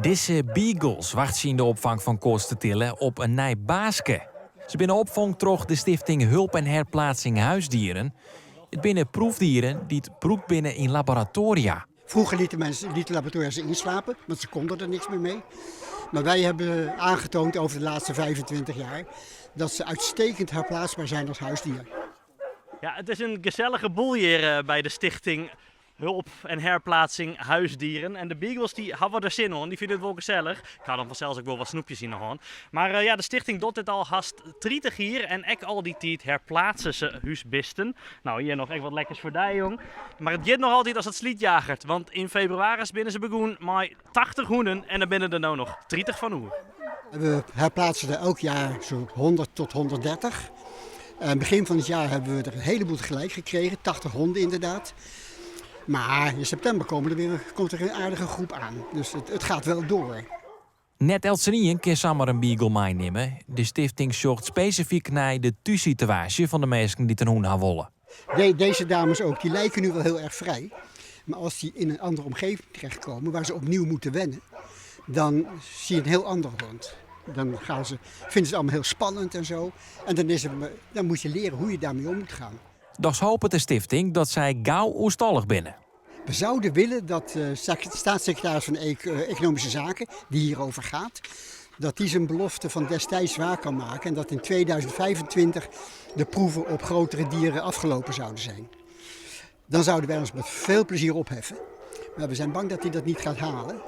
Dizze beagles wachtsje yn de opfang fan Koatstertille op in nij baaske. Se binne opfong troch de stifting Hulp en Herplaatsing Huisdieren. It binne proefdieren dy't brûkt binne yn laboratoaria. Vroeger lieten mensen lieten laboratoria ze inslapen, want ze konden er niks meer mee. Maar wij hebben aangetoond over de laatste 25 jaar dat ze uitstekend herplaatsbaar zijn als huisdier. Ja, it is in gesellige boel hjir eh, by de stichting Hulp en Herplaatsing Huisdieren. En de beagles dy hawwe der sin oan, dy fine it wol gesellich. Ik ha dan fansels ek wol wat snoepjes yn 'e hân. Mar eh, ja, de stichting docht dit al hast 30 jier en ek al dy tiid herplaatse se húsbisten. No, hjir noch ek wat lekkers foar dy, jong. Mar it giet noch altyd as it slydjaget, want yn febrewaris binne se begûn mei 80 hûnen en der binne der no noch 30 fan oer. We herplaatsen er elk jaar zo'n 100 tot 130. En begin van het jaar hebben we er een heleboel tegelijk gekregen, 80 honden inderdaad. Maar in september komen er weer, komt er een aardige groep aan. Dus het, het gaat wel door. Net eltsenien kin samar in beagle meinimme. De stifting sjocht spesifyk nei de thússituaasje fan de minsken dy't in hûn ha wolle. De, deze dames ook, die lijken nu wel heel erg vrij. Maar als die in een andere omgeving terechtkomen, waar ze opnieuw moeten wennen, dan zie je een heel andere hond. Dan gaan ze, vinden ze het allemaal heel spannend en zo. En dan, is het, dan moet je leren hoe je daarmee om moet gaan. Dochs hopet de stifting dat sy gau oerstallich binne. We zouden willen dat de staatssecretaris van Economische Zaken, die hierover gaat, dat die zijn belofte van destijds waar kan maken en dat in 2025 de proeven op grotere dieren afgelopen zouden zijn. Dan zouden wij ons met veel plezier opheffen. Maar we zijn bang dat hij dat niet gaat halen.